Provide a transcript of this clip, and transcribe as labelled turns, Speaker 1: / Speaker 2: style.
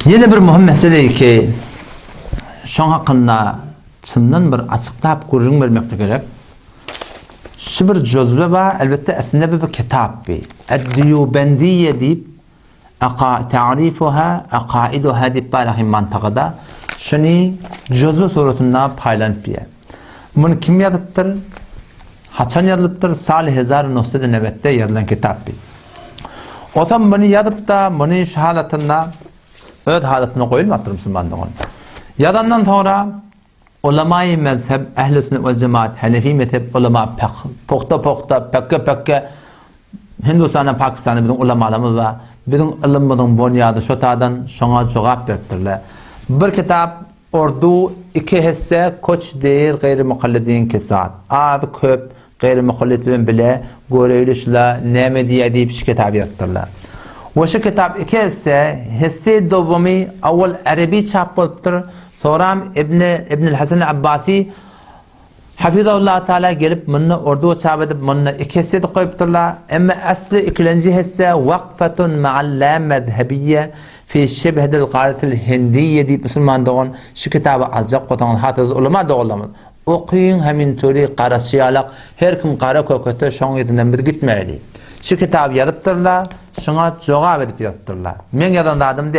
Speaker 1: Ýene bir möhüm mesele ki, şoň hakynda çyndan bir açyklap gürrüň bermeklik gerek. Şu bir jözwe bar, elbetde aslynda bu bir kitap bi. Ed-Diýubendiýe diýip Aka ta'rifuha akaiduha diýip bar ahim mantagada. Şuny jözwe suratynda paýlanyp diýýär. Muny kim ýazypdyr? Haçan ýazylypdyr? Sal hezar nusda nebetde ýazylan kitap bi. Otam muny ýazyp-da, muny şu halatynda öz halatynda goýulmapdyr musulman dogan. Ýazandan soňra ulamaýy mezheb, ähli sünnet we jemaat, hanefi mezheb ulama pugta-pugta, pekge-pekge Hindistanda, Pakistanda biziň ulamalarymyz bar. Biziň ylymymyzyň bonýady şo taýdan şoňa jogap beripdirler. Bir kitap Urdu iki hisse koç deýir gaýry mukallidin kesat. Az köp gaýry mukallid bilen bile göreýli şula näme diýýär diýip şu kitaby ýazypdyrlar. We şu kitap iki hisse, hisse dowamy awwal erebi çap bolupdyr, soram Ibni Ibnül Hasan Abbasi Hafizahullah Taala gelip munda urdu çap edip munda iki hesse edip goýupdyrlar. Emma asly ikilenji hesse Wakfatun ma'al la mezhebiyye fi şibhedil garytil hindiyye diýip musulman dogan şu kitaby aljak bolsaňyz hasyz ulama doganlarymyz okyň hemin töli garaçy ýalak her kim gara kökese şoň yzyndan biz gitmäýli. Şu kitaby ýazypdyrlar şuňa jogap edip ýazypdyrlar. Meň ýazan zadym däl.